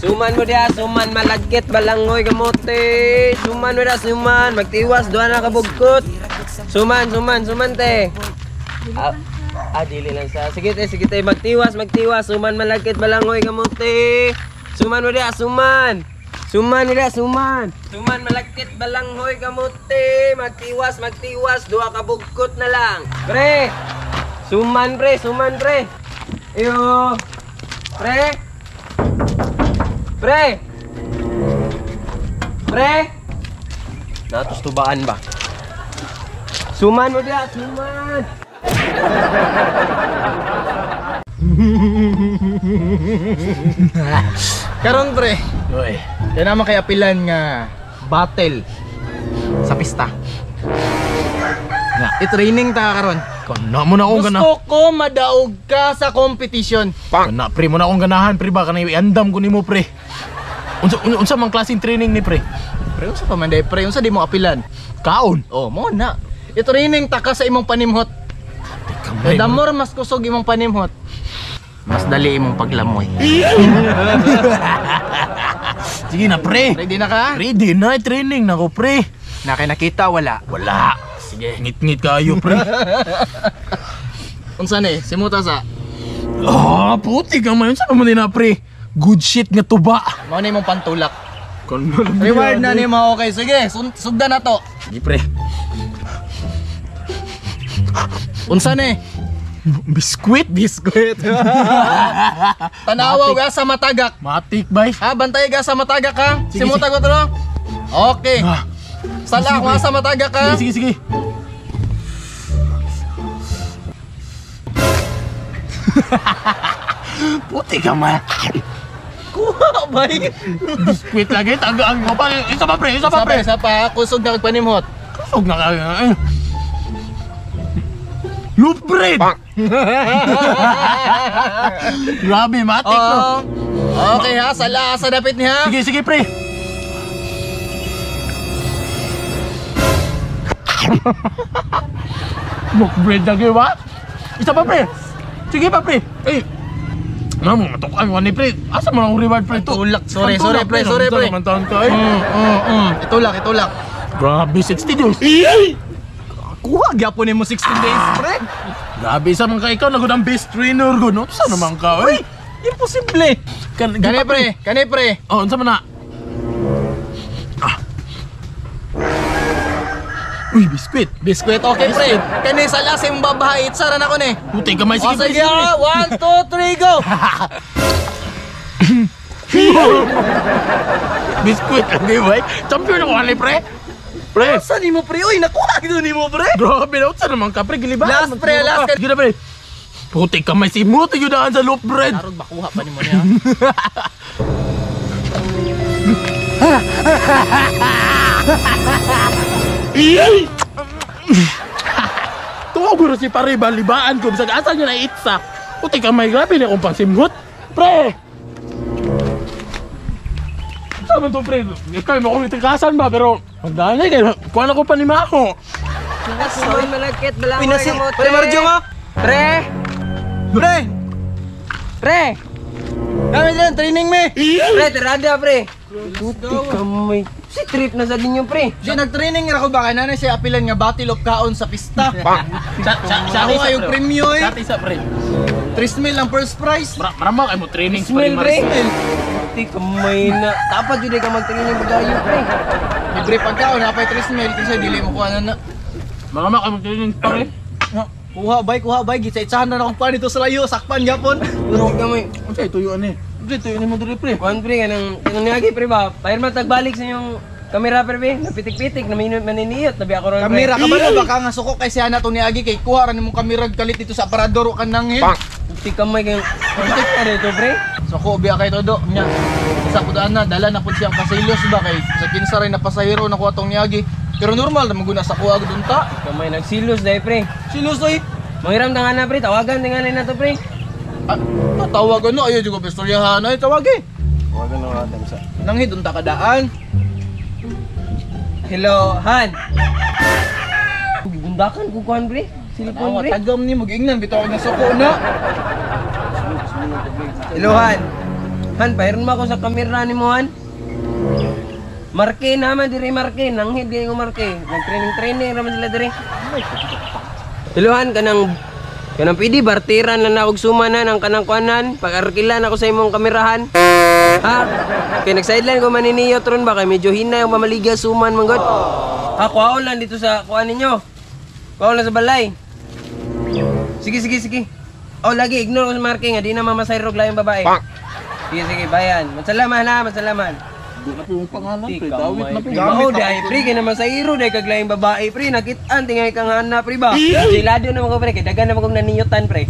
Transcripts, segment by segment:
Suman mo diha, suman malagkit balangoy kamote. Suman mo diha, suman magtiwas duha na kabugkot. Suman, suman, suman te. Ah, ah, dili lang sa. Sige te, sige te, magtiwas, magtiwas, suman malagkit balangoy kamote. Suman mo diha, suman. Suman mo diha, suman. Suman malagkit balanghoy kamote. Magtiwas, magtiwas, duha ka bugkot na lang. Pre. Suman pre, suman pre. Iyo. Pre. Pre! Pre! Natustubaan ba? Suman mo diha, suman! Karon pre, Oy. yan naman kay apilan nga battle sa pista. Nga. I-training ta karon. Kana mo na akong gana. Gusto ko madaog ka sa competition. Kana pre mo na akong ganahan pre ba kanay iandam ko nimo pre. Unsa unsa man klaseng training ni pre? Pre, unsa pa man day pre, unsa di mo apilan? Kaon. Oh, mo na. I-training ta ka sa imong panimhot. Kamay. The more mas kusog imong panimhot, mas dali imong paglamoy. Sige na pre. Ready na ka? Ready na training na ko pre. Na kay nakita wala. Wala. Sige, ngit-ngit kayo pre. Unsa ni? Simuta sa. Ah, puti ka man. Unsa man na pre? Good shit nga tuba. Mao na imong pantulak. Kana Reward na nimo. Okay, sige, sugdan na to. Sige pre. Unsa ni? Biskwit. Biskuit. Tanawaw ga sa matagak. Matik bay. Ha, bantay ga sa matagak ha. Sige, Simuta ko to. Okay. Ah, Sala Sige, kung asa matagak ha. sige, sige, sige. Puti ka man. Kuha bay. Biskwit lagi tagaan mo pa. Isa pa pre, isa pa Isa pa, pre. isa pa. Kusog na kag panimhot. Kusog na kayo. Eh. Loop bread. Grabe, matik no. Oo. Okay ha, sala sa dapit niya. Sige, sige pre. Loop bread lagi ba? Isa pa pre. Sige pa pre. Eh. Namo matukan ko ni pre. Asa man akong reward pre to? Tulak. Sorry, sorry pre, sorry pre. Man taon ka eh. Itulak, itulak. Grabe 60 days. Kuha gyapon nimo 16 days pre. Grabe sa man ka ikaw na gud ang best trainer gud no. Sa naman ka oy. Imposible. Kan Kani pre, kani pre. Oh, unsa man na? Ah. Uy, biskwit. Biskuit, okay pre. Kani sala sa imong babae, itsara na ko ni. Puti kamay O sige, pre, sige sige. ha, 1, 2, 3, go. Biskwit lagi bay. Champion ako ani pre. Pre. Sa nimo pre? Uy, nakuha gid nimo pre. Grabe na unsa naman ka pre gilibaan. Last, pre, last. Sige na pre. Puti kamay si Muti yun sa loop bread. Karog makuha pa nimo niya. Tuwa ko si pare balibaan ko bisag asa niya na itsa. Puti kamay grabe ni akong pangsimhot. Pre. Sa man to pre? Ikaw mo akong itikasan ba pero magdali kay kuan ako pa ni Maho. Suman malagkit balangoy Pinasi, kamote. pre Marjo nga. Pre! Pre, Pre! kami dyan, training me. Pre, tirada pre. Puti kamay. Si trip na sa ninyo pre. Siya nag-training ra ko ba kay nanay siya apilan nga battle of kaon sa pista. Sa Ako ay yung premyo eh. Sa isa pre. 3 mil ang first prize. Marama kay mo training Smell pre. Mil. Puti kamay na. Dapat yun ka mag-training pagayo pre. Libre pagkaon na pay 3 mil kasi dili mo kuha na na. Marama kay mo training pare. Kuha bay, kuha bay, gitsa-itsahan na akong pan dito sa layo, sakpan gyapon. Puti kamay. Unsa tuyo ani? Unsa tuyo ni mo diri pre? Kuan pre, kanang kanang niagi pre ba? Pahirma tagbalik sa inyong kamera pre be. Napitik-pitik, naniniyot, nabi ako ron pre. Kamera ka ba no? Baka nga suko kay siya na to niagi kay kuha ra nimong kamera kalit dito sa aparador kan nanghin. Puti kamay kayong pitik na dito pre. Suko biya kay todo nya. Sa kudaan na dala na pud siyang kasilos ba kay sa kinsa ray na pasahero na kuha tong niagi. Pero normal na maguna sa kuha gud unta. Kamay nagsilos dahil pre. Silos oy. Manghiram ta nga na pre, tawagan tinga na to pre. Ah, tawag ano ayo jud ko pistoryahan ay tawag eh. Tawagan na nga sa. Nanghid unta kadaan. Hello, Han. Gibundakan ko kuan pre. Silipon Tanawa, pre. tagam ni mag-ingnan bitaw nga suko na. Hello, Han. Han, pahiron mo ako sa kamera ni mo, Han. Marke naman diri marke, nanghid gay ko marke. Nag-training-training raman sila diri. Tuluhan kanang kanang pwede bartiran lang na og sumanan ang kanang kuanan, pag-arkilan ako sa imong kamerahan. Ha? Kay nag-sideline ko maniniyot ron ba kay medyo hina yung pamaligya suman man god. Ha, kuhaon lang dito sa kuan ninyo. Kuhaon lang sa balay. Sige, sige, sige. Oh, lagi ignore ko sa marke nga di na mamasayro layong babae. Sige, sige, bayan. Magsalaman ha, magsalaman. Di na po yung pangalan Di pre, ka dawit may na po. pre. Mao dai pre kay naman sa iro dai kag laing babae pre nakit-an tingay kang hana pre ba. Silado naman ko pre kay dagan naman kong naninyotan pre.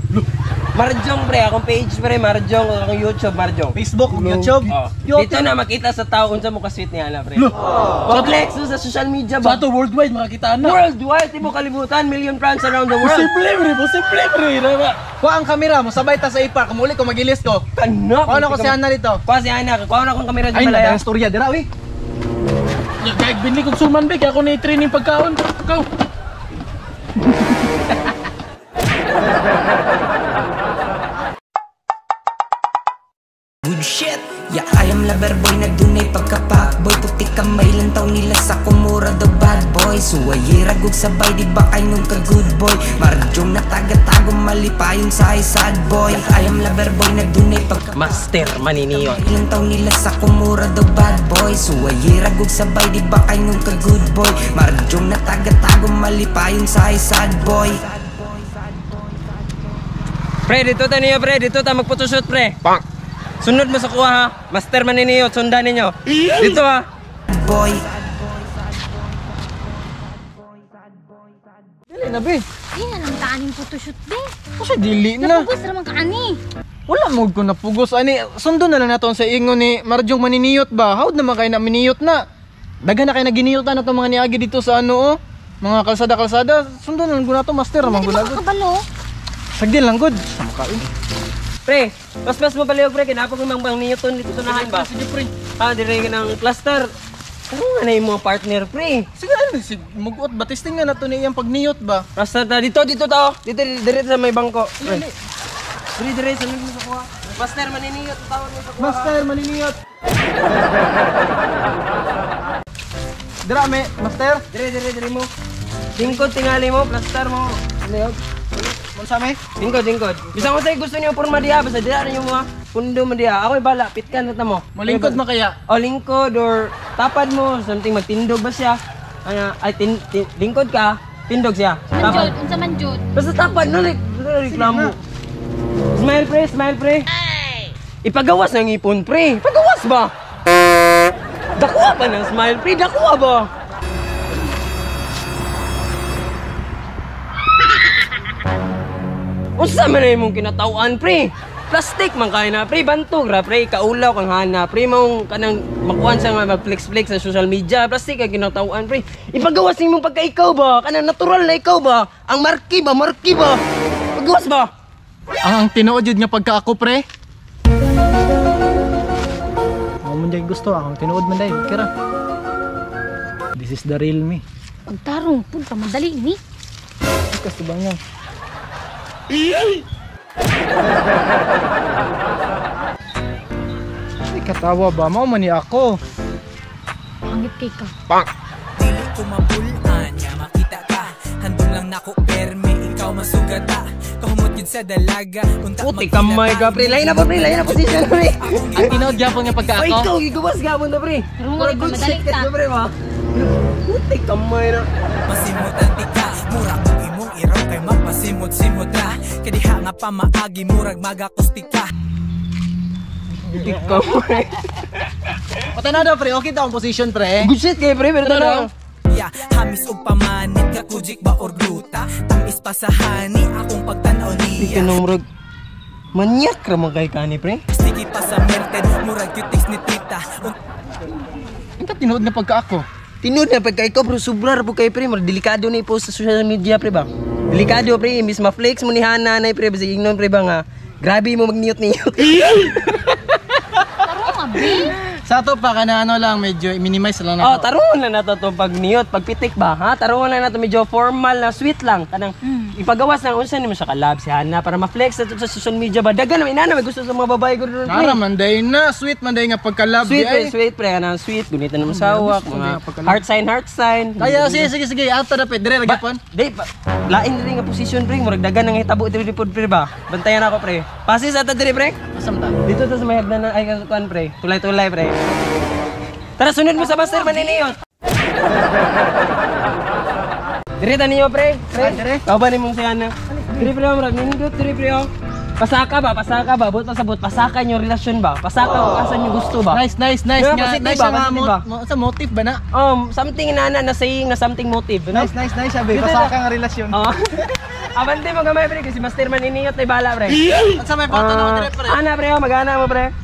Marjong pre akong page pre Marjong akong YouTube Marjong. Facebook ug YouTube. Oh. Dito na makita sa tao unsa mo ka sweet ni ana pre. Complex sa social media Sa ba? ato worldwide makakita na. Worldwide tibo kalibutan million fans around the world. Posible pre, posible pre. Kuha ang kamera mo, sabay ta sa ipark, muli ko magilis ko. Kanak. Kuha na ko si Ana dito. Kuha si Ana, kuha na akong kamera sa Ay, balay. na storya dira wi. Kaya binli kog suman be, kaya ako ni training pagkaon. Go. Good shit! Yeah, I am lover boy na dunay pagkapak boy. Puti kamay lang taw nila sa kumura the bad boy. Suwayi ragog sabay di ba kay nung ka good boy. Marjong natagatago malipayon sa ay sad boy. Yeah, I am lover boy na dunay pagkapak Master Maniniyot. Ilang taw nila sa kumura the bad boy. Suwayi ragog sabay di ba kay nung ka good boy. Marjong natagatago malipayon sa ay sad boy. Pre, dito ta niyo pre, dito ta magphotoshoot pre. Sunod mo sa kuha ha. Master Maniniyot, sundan ninyo. Dito ha. Boy. Dili na be. Di na lang taan yung photoshoot, be. Kasi dili na. Napugos raman ka ani. Wala mo ko napugos ani. Sundo na lang nato sa ingon ni Marjong maniniyot ba. Howd naman kay na miniyot na. Daghan na kay naginiyot na itong mga niagi dito sa ano oh. Mga kalsada-kalsada. Sundo na lang ko nato master man Hindi ba gud. kakabalo? Sagdin lang gud. Sa makain. Pre, paspas mo palihog pre, kinapag mo bang niyoton dito sa nahan ba? Sige pre. Ha, dire ka ng cluster. Ano nga na yung mga partner pre? Sige ano si muguot ba testing nga nato ni iyang pagniyot ba. Basta ta dito dito tao. Dito dire sa may bangko. Pre. Dire dire sunod mo sa kuha. Master maniniyot tawag mo sa kuha. Master maniniyot. Dira me, master. Dire dire dire mo. Lingkod tingali mo, plaster mo. Lihog. Unsa me? Lingkod, lingkod. Bisan ko sa'yo gusto niyo porma diha, basta diha ninyo mo ha. Pundo mo diha. Ako'y bala, pitkan na ta mo. Malingkod man kaya. O lingkod or tapad mo, something magtindog ba siya? Ano, ay tin, tin, lingkod ka, tindog siya. Man Tapad. jud, unsa man jud? Basta tapad no, like, reklamo. Smile pre, smile pre. Ipagawas ng ipon pre. Ipagawas ba? Dakuha pa ng smile pre, dakuha ba? Unsa man na imong kinatawaan pre? Plastic man kay na pre, bantog ra pre, kaulaw kang hana pre, maong kanang makuan sa nga mag-flex-flex sa social media, plastic kay kinatawaan pre. Ipagawas nimong pagka ikaw ba? Kanang natural na ikaw ba? Ang marki ba, marki ba? Pagawas ba? Ang tinuod jud nga pagka ako pre. Ako man jay gusto, akong tinuod man day, kira. This is the real me. Pagtarong pud pa madali ni. Kasi ba niya? Ay, katawa ba? Mao man ni ako. Pangit kay ka. Dili ko mabulaan niya makita ka. Handong lang nako perme ikaw masugata. Kahumot yun sa dalaga. Unta Puti kamay ka pre, lain na po pre, lain na position pre. Ang tinuod gyapon nga pagka Ay, ikaw, gigawas gapon na pre. Pero nga, Murag good madali shit ka. ka pre ba? Puti kamay na. Masimutan ti ka. Mura kong imong iraw kay mapasimot-simot ra. Kadiha nga pamaagi murag magakusti ka. Puti kamay. Patanaw daw pre, okay daw ang position pre. Good shit kay pre, pero tanaw. Ya, hamis og pamanit ka kujik ba or gluta. Tamis pa sa hani akong pagtan-aw Di ka niya. nang murag manyak ra man kay kani pre. Sticky pa sa merted murag cutics ni tita. Ang tinuod nga pagka ako. Tinuod na pagka ikaw bro, sobra ra po kay pre, murag delikado na i-post sa social media pre ba. Delikado pre, imbis ma-flex mo ni Hana na pre, basig ingnon pre ba nga. Grabe mo magniyot-niyot. Tarong abi. Sa ato pa kana ano lang medyo minimize lang Oh, na. tarungon lang nato to pag niyot, pagpitik ba, ha? Tarungon lang nato medyo formal na sweet lang kanang ipagawas lang unsa nimo siya ka-love si Hana para ma-flex na to sa social media ba. Dagan naman inana may gusto sa mga babae gud ron, pre. Nara man day na sweet man day nga pagka-love Sweet di pre, ay. sweet pre, kanang sweet gunitan naman sa hawak, gusto mga nga pagka-love. heart sign, heart sign. Kaya sige sige sige ato dapat dire ra gyapon. Di, pa, lain diri nga position pre, murag dagan ang hitabo diri pod pre ba. Bantayan ako pre. Pasis ata diri pre. Asam ta? Dito ta sa may hagdanan ay kuan pre. Tulay-tulay pre. Tara sunod mo sa master maniniyot. Dire ta niyo pre. Pre, Dire. Kauban nimong si Ana. Dire pre murag nindot dire pre oh. Pasaka ba? Pasaka ba? Bot pasabot. Pasaka nyo relasyon ba? Pasaka kung asan nyo gusto ba? Nice nice nice Diba, nga. positive Nice ba? nga Positive ba? sa motive ba na? Something na na saying na something motive, no? Nice nice nice sabi Dito pasaka nga relasyon. Oo. Abante mo gamay pre kasi master maniniyot ay bala pre. At sa may photo na dire pre. Ana pre, oh, mag-ana mo pre.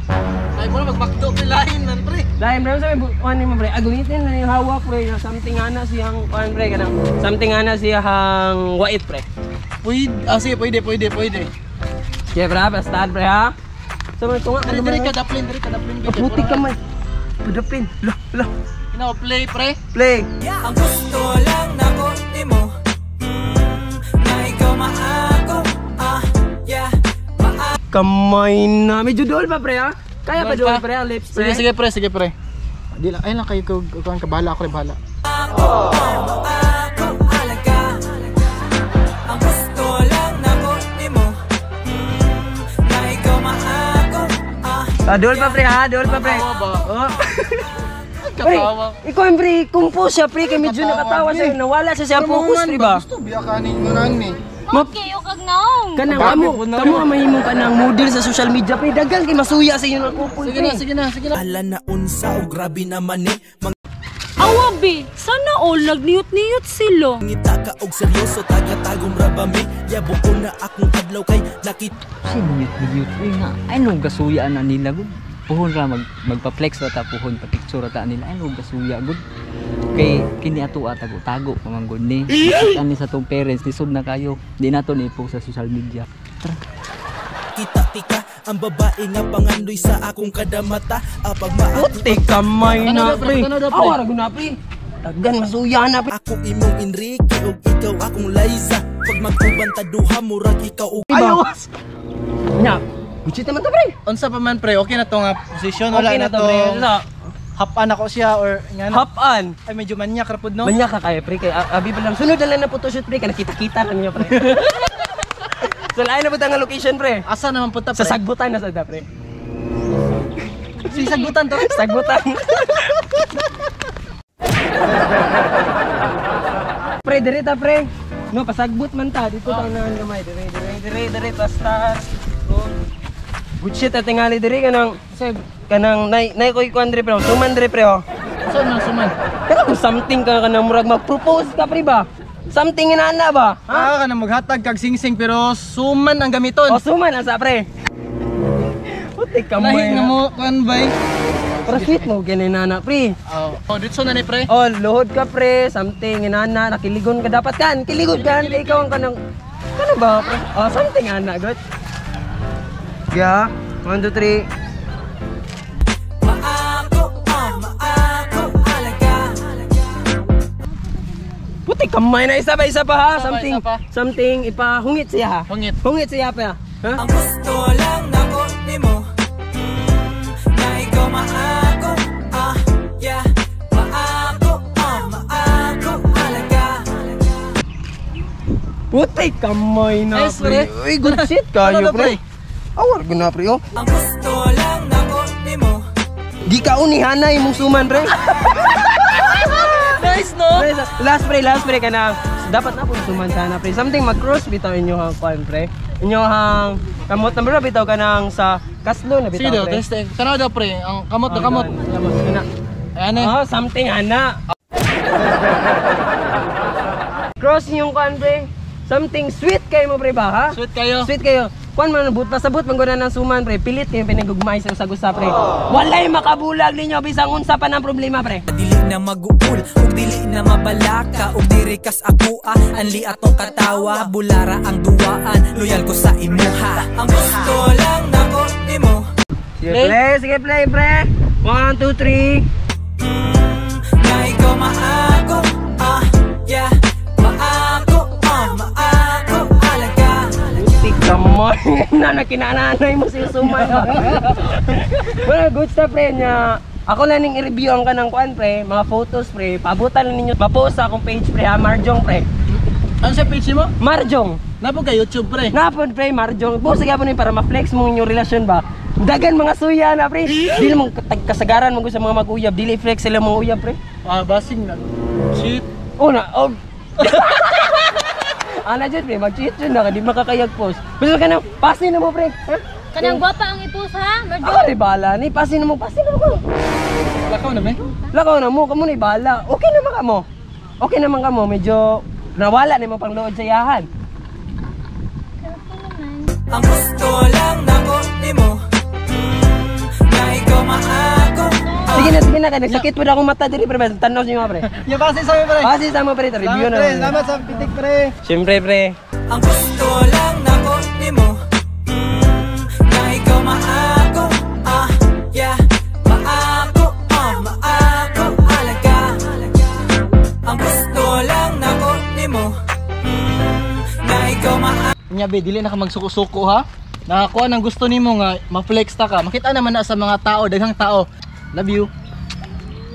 Ay mo na magmakdo pre lain man pre. Dahil pre, sa may kuan mo pre, agunitin na yung hawak pre, na something ana siyang kuan pre kanang something ana siyang wait pre. Pwede, ah sige pwede pwede pwede. Sige pre, basta pre ha. Sa may tunga Dire dire ka daplin dire ka daplin. Puti ka man. Pudapin. Lah, lah. Ina play pre. Play. Ang gusto lang nako nimo na ikaw maako ah yeah maako. Kamay na. Medyo dool pa pre ha. Kaya pa Dool dool pa. pre ang lips pre. Sige sige pre sige pre. Di lang ay lang kayo kuan ka bahala ako pre bahala. Ako alaga. Ang gusto lang nako nimo na ikaw maako ah. Ah, dool pa pre ha, dool pa pre. Oh. Pre, ikaw yung pre, compose siya pre, kay medyo Nakatawa, nakatawa pre. siya, nawala siya sa focus pre ba? Gusto biya kanin mo nani. Okay, kag naong. Kanang Grabe kamo, po na. kamo ang mahimong kanang model sa social media pre, dagang kay masuya sa inyo ng couple Sige na pre. sige na sige na. Ala na unsa o grabe naman eh Awa be, sana all nagniyot-niyot sila. Mangita ka og seryoso taga-tagong rabami Yabo ko na akong adlaw kay nakita Kasi niyot-niyot uy nga. Ay no gasuya na nila gud. Puhon ra magpa-flex ra ta puhon pa picture ra ta nila. Ay no gasuya gud. Kay kini ato tago tago pa man gud ni. Makita ni sa tong parents lisod na kayo. Di nato ni post sa social media. tika ang babae nga pangandoy sa akong kadamata apag maako Puti kamay Ano na daw, pre? pre. Ano daw, pre? Awa ra gud na pre. Daggan masuya na pre. ako imong Enrique ug ikaw akong Liza pag mag-uban ta duha murag ikaw og Ayawas. Nya, Gucci naman to pre. Unsa pa man pre, okay na to nga position wala Okay na na to pre. to. So, Hapan ako siya or nga na. hop on. Ay medyo manyak ra pud no. Manya ka kaya pre kay abi pa lang sunod na lang na photoshoot pre kay nakita-kita ra niyo pre. So lain na pud ang location pre. Asa naman punta Sa pre? sagbutan na sa da pre. Sa sagbutan to. Sagbutan. Pre, dire ta pre. No, pasagbot man ta dito ta unahan gamay. Dire, dire, dire, dire basta. Oh. Good shit at tingali dire kanang kanang nay nay koy kuan dire pre. Suman dire pre oh. So nang suman. Pero kung something ka kanang murag mag-propose ka pre ba? Something inana ba? Ah, ka na maghatag kag singsing pero suman ang gamiton. O suman asa pre. Puti ka mo. Lahi nga mo kuan bay. Pero sweet mo gani nana pre. Oh, oh dito na ni pre. Oh, luhod ka pre, something inana, nakiligon ka dapat kan, kiligon kan, kay ikaw ang kanang ano ba pre? Oh, something ana, good. Yeah, 1 2 3. maako ah maako alaga. Puti kamay na isa pa, isa pa ha, Isa pa, something, isa pa. something ipahungit siya ha. Hungit. Hungit siya pa. Ha? Ang gusto lang nako nimo na ikaw maako ah yeah maako ah maako alaga. Puti kamay na Nice, pre. Uy, good shit kayo Ano na, pre. Awar gud na pre oh. Ang gusto lang nako nimo Di ka unihanay imong suman pre. Nice no. Pre, last pre, last pre ka na. Dapat na po suman sana pre. Something mag-cross bitaw inyo hang kuan pre. Inyo hang kamot na bro bitaw ka nang sa kaslo na Sige bitaw daw, pre. test. Tanaw daw pre, ang kamot na kamot. Kamot na. Ayan eh. Oh, something ana. Cross yung kuan pre. Something sweet kayo mo pre ba ha? Sweet kayo. Sweet kayo. Kuan man but pasabot man guna ng suman pre. Pilit kayo pinagugmay sa usag-usa pre. Walay makabulag ninyo bisang unsa pa ng problema pre. Dili na maguul ug dili na mabalaka ug diri kas ako ah anli atong katawa bulara ang duwaan loyal ko sa imuha. Ang gusto lang nako nimo Sige play, sige play pre. 1, 2, 3. Na ikaw maako, ah, yeah. Maako, ah, maako, alaga. Putik ka mo. Na kinananay mo si Suman. Well, good stuff, pre, nya. Ako lang ning i-review ang kanang kuan, pre, mga photos, pre. Pabutan lang ninyo. Ma-post sa akong page, pre, ha, Marjong, pre. Ano sa page mo? Marjong. Napog ka YouTube, pre. Napon, pre, Marjong. Post gyapon ni para ma-flex mo inyong relasyon ba. Dagan mga suya na, pre. Dili mo kasagaran mo sa mga mag-uyab, dili flex sila mga uyab, pre. Ah, basing na. Shit. Una, oh. Ana jud, pre, mag-cheat jud na ka, di makakayag post. Basta ka na, pasin na mo, pre. Ha? Kanang gwapa ang ipos ha, Marjo. Ako rin bahala ni, pasin na mo, pasin na mo. Lakaw na, me. Lakaw na mo, kamo na bahala. Okay naman ka mo. Okay naman ka mo, medyo nawala na mo panglood sa yahan. Ang gusto lang nako nimo, na ikaw maako. Sige na, kay nagsakit po na akong mata diri, pre, tanaw niyo pre. Ya, pasin sa pre. Pasin sa mo, pre, review Salamat, na. pre. Salamat sa pitik, pre. Siyempre, pre. Ang gusto lang nako nimo, na ikaw maako, ah, yeah. Maako, ah, maako, alaga. Ang gusto lang nako nimo, na ikaw maako. Nya be, dili na ka magsuko-suko ha. Nakakuha ng gusto nimo nga ma-flex ta ka. Makita naman na sa mga tao, daghang tao. Love you.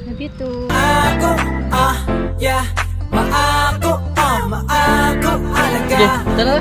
Love you too. Maako, ah, yeah. Maako, ah, maako, alaga. Sige, tara.